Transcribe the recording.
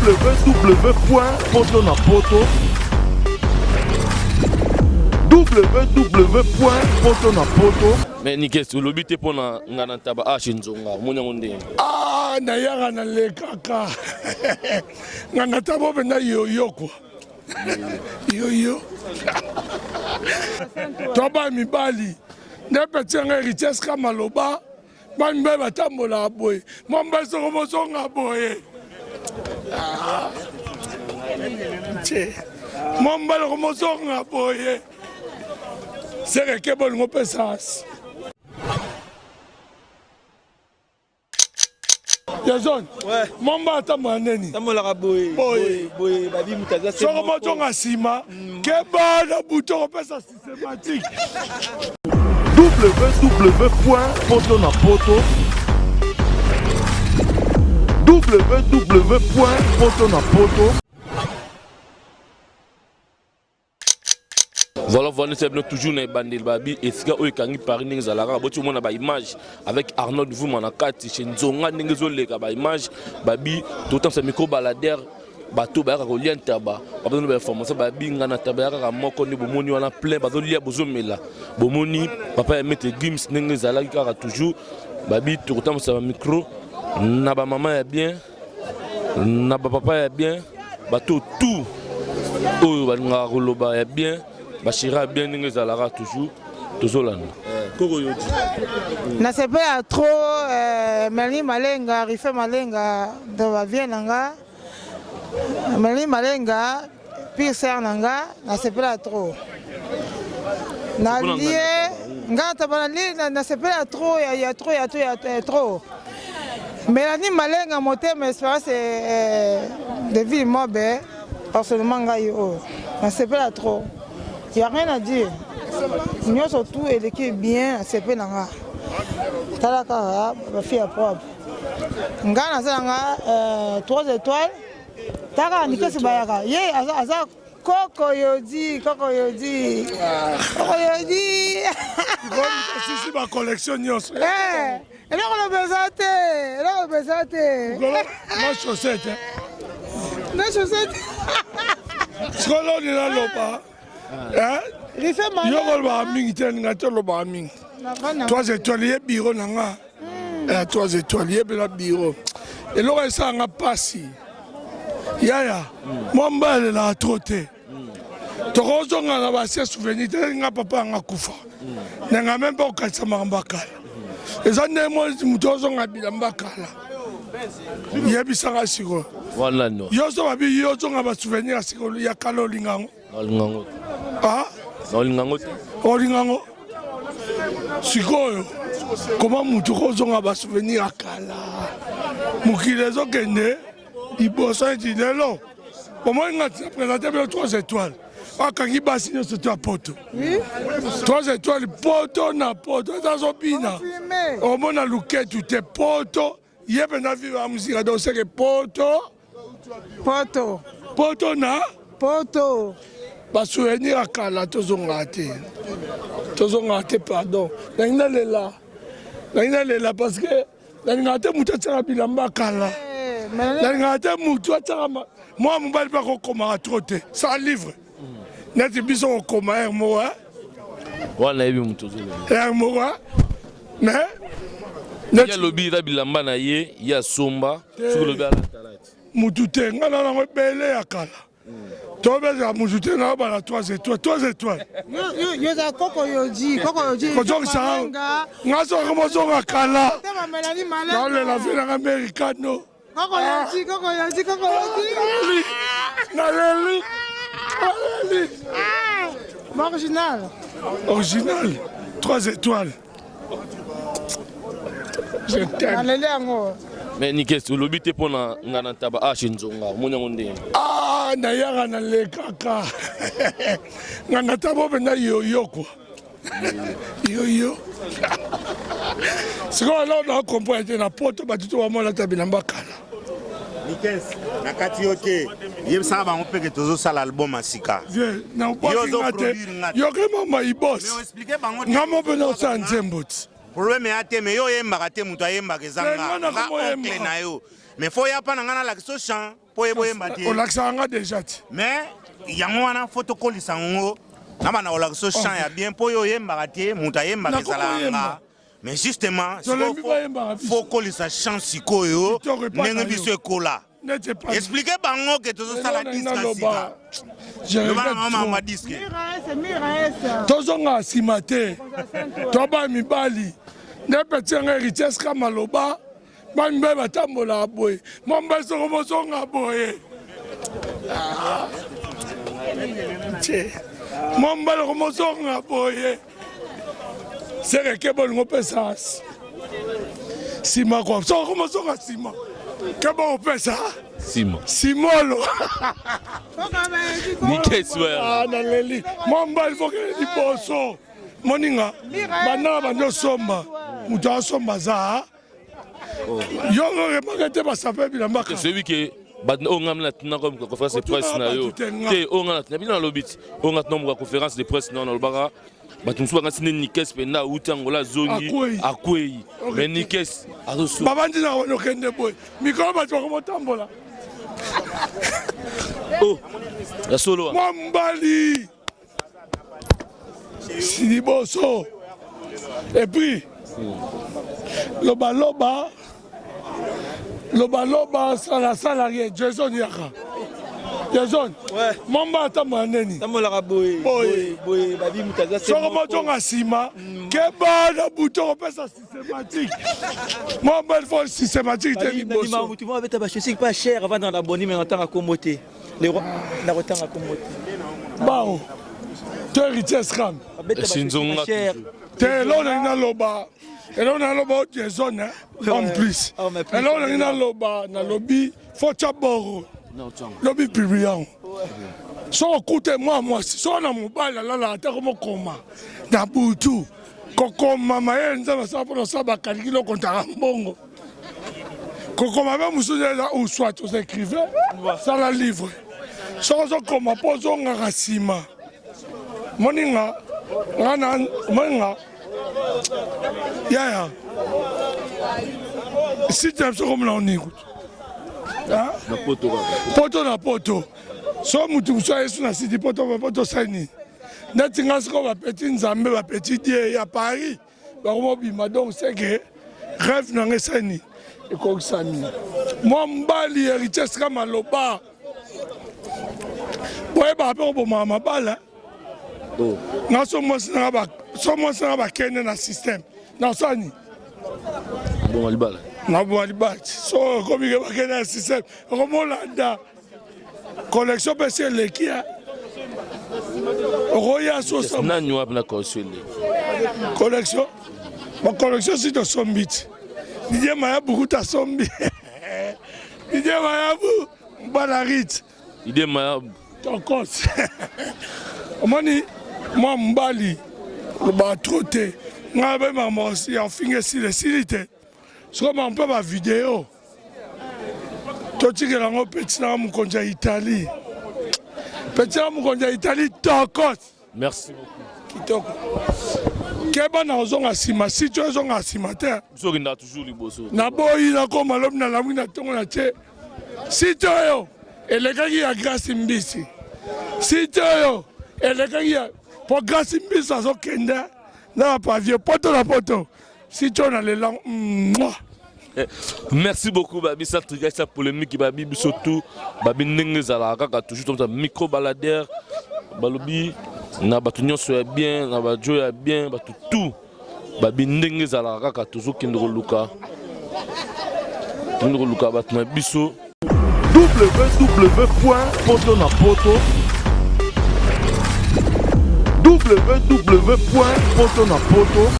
www.poto na poto www.poto na poto. Mais Nikes, olobi te pona ngana ntaba ah chez Nzonga, omoni yango ndenge. Ah, nayaka nalekaka ngana ntaba mpenza yoyo kwa yoyo to ba mibali nde peti yanga héritier ska maloba ba mibali batambolaka boye mwa mobali soko bozonga boye ah. mwa mobali okomozonga boye sekeke bolingo opesa asi ya zone mwamba atambola ndeni tambolaka boye boye boye babi moto aza soko mozonga nsima mm. keba na butu okopesa systématique www poto na poto www poto na poto. Voilà, voilà, c'est toujours na ebandeli babi esika oyo ekangi Paris ndenge ezalaka boti omona ba image avec Arnold Vuma na kati chez Nzonga ndenge ezoleka ba image babi totambisa micro baladeur bato bayaka kolia ntaba babazoni ba information babi nga na ntaba ya kaka moko nde bomoni wana plein bazolia bozomela bomoni papa ya maître Gims ndenge ezalaki kaka toujours babi tokotambisa ba micro na ba mama ya bien na ba papa ya bien bato tout oyo balingaka koloba ya bien bashira ya bien ndenge ezalaka toujours tozolanda eh, koko yodi nasepela trop euh, melanie malenga rife malenga de bavie na nga melanie malenga Pire sœur na nga nasepela trop nalie nga taba nalie nasepela trop ya ya trop ya trop ya trop Mélanie Malenga motema espérance eh, de ville mobe personnellement ngai oyo nasepela trop ya rien à dire nyonso tout eleki bien nasepela nga tala kaka bafille ya propre nga naza na nga 3 euh, étoiles Taka nikesi bayaka ye aza aza koko yodi koko yodi koko yodi sisi ba collection nyonso eh eloko loba eza te eloko loba eza te na chaussette na chaussette sikoyo nini naloba yo kolobaka mingi te nalinga te olobaka mingi trois étoiles ye biro na nga ya trois étoiles ye mpena biro eloko esala nga mpasi yaya mwa mba alelaka tro te tokozonga na basie souvenir te nga papa yanga kufa na nga meme mpe kokanisa makambo ya kala eza nde moto ozonga bilamba kala yebisaka sikoyo yo so babi yo ozonga basouvenir ya sikoyo ya kala olinga yango Naolinga ngo te. Ah? Naolinga ngo te. Olinga ngo. Sikoyo koma mutu kozonga ba souvenir ya kala. Mokili ezokende liboso neti lelo. Bomoni nga tina présente bino 3 étoiles. Bakangi basi nyonso to ya poto. 3 étoiles poto na poto eza azobina. Omona luketu te poto ye mpenza viva ya mosika donc seke poto poto poto na poto basouvenir ya kala tozongaka te tozongaka te pardon nangi nalela nangi nalela parce que nalingaka te motu atiaka bilamba kala eh, nalingaka te motu atiaka mwa mobali mpe akokomaka tro te sa livre neti biso kokoma heure moko eh? wana nayebi moto heure moko eh? mais ye alobi eza bilamba na ye ye asomba soki olobi alatalati motu te ngai na nango ebele ya kala tobezaka motu te na bana 3 étoiles 3 étoiles kozongisa ngai soki bozonga kala naolela vie nanga americano Koko Yoji, Koko Yoji, Koko Yoji. Naleli. Naleli. Ah, original. Original. 3 étoiles. Je t'aime. Naleli yango. Mais Nikes, olobi te pona nga na ntaba ah chez Nzonga, omoni yango ndenge. Ah, nayaka nalekaka. Nga na ntaba mpenza yoyo kwa. Yoyo. Sikoyo alors na comprendre te na poto bato to bamona ata bilamba kala. Nikes, na kati yo te yebisaka bango mpe ke tozosala album ya sika. Na obwaki nga te yoke mama ibos nga mo mpe naosala nzembo ti problème ya te mais yo oyembaka te moto ayembaka eza nga nga oncle na yo mais fo ya pa na nga nalakisa chant. mpo ye boyemba te. Olakisaka nga deja ti. Mais yango wana faut tokolisa yango na bana kolakisa chant ya bien mpo yo oyembaka te, moto ayembaka ezalaka nga. Mais justement faut kolisa chant sikoyo ndenge biso ekola. Explique bango ke tozosala disque ya sika. Loba na bango makambo ya disque. Tozonga nsima te, toba mibali nde peti yanga héritier ska maloba ba mibali batambolaka boye, mwa mobali soko mozonga boye ah. mwa mobali oko mozonga boye Seke keba olingo opesa nsima kwa soko komozonga nsima keba opesa nsima simolo ah, naleli mwa mobali fokende liboso moninga banda na bandi osomba moto asomba aza yo oremake te basape bilamba soyebi ke bato oyo ngai natinaka moka conférence de presse na yo te oyo ngai natina bino nalobi ti oyo ngai natina moka conférence de presse na yo nalobaka bato mosusu bakasi nde nikes mpenza awuti angola azongi akwei mais nikes azosu babandi na wana okende boye mikolo bato bakomotambola oh ya solo mwa mbali liboso et puis lobaloba lobaloba salasala rien. Jason yaka, Jason mwamba atambola ndeni tambolaka boye boye boye, babi moto aza soko motonga nsima keba na butu okopesa systématique. Mwamba il faut systématique te liboso. Motu moko abeta bachaussure pas cher avandaka na boni, me natanga kombo te, nakotanga kombo te. Bao to héritier scram te. Eloko nangi naloba, eloko naloba o Jason en plus, eloko nangi naloba, nalobi fo tya boro lobi publie yango. Soki okute mwa mwasi, soki na mobali alalaka te, komokoma na butu, kokoma mayele Nzambe asala mpona osala bakalikili, okontaka mbongo, kokoma mpe mosusu eza ou soit oza écrivain, sala livre. Soki ozokoma mpo ozongaka nsima, moninga nga na moninga yaya site na biso komona oni kutu poto na poto. So motu mosusu ayesu na siti poto poto osali nini? Neti nga sikoyo bapeti Nzambe, bapeti die ya Paris bakomobima. Donc c'est que rêve na nga esali nini? Ekokisami. Mwa mobali héritier esika maloba boyebaka mpe kobomaka mabala. Nga so mwasi nanga, so mwasi nanga bakende na système, nasala nini? Boma libala. Naboma libala. So okomi ke bakende na système, okomolanda collection mpe si eleki ya okoya sosa. Nani wapi na collection eleki? Collection, bacollection si tosombi ti Didie Mayabu kuta asombi Didie Mayabu bana rit. Didie Mayabu. Tokos omoni mwa mobali lobaka trop te. Ngai be makambo ya finga esili, esili te. Sikoyo makambo mpe bavideo totikela yango peti nanga mokonzi ya Italie, peti nanga mokonzi ya Italie tokos. Merci beaucoup. Kitoko. Keba na ozonga nsima, si to ezonga nsima te. Biso okendaka toujours liboso. Naboyi nakoma lobi nalamuki na ntongo na tie site oyo elekaki ya Grâce Mbisi, site oyo elekaki ya po Grâce Mbisi azokende na bapavie poto na poto, site oyo nalela mwa. Merci beaucoup babi sa trigger sa polémique babi biso tout babi ndenge ezalaka kaka toujours tomza micro baladeur balobi na bato nyonso ya bien na bajo ya bien bato tout babi ndenge ezalaka kaka tozokende koluka, tokende koluka bato na biso. www.potonapoto www.potonapoto.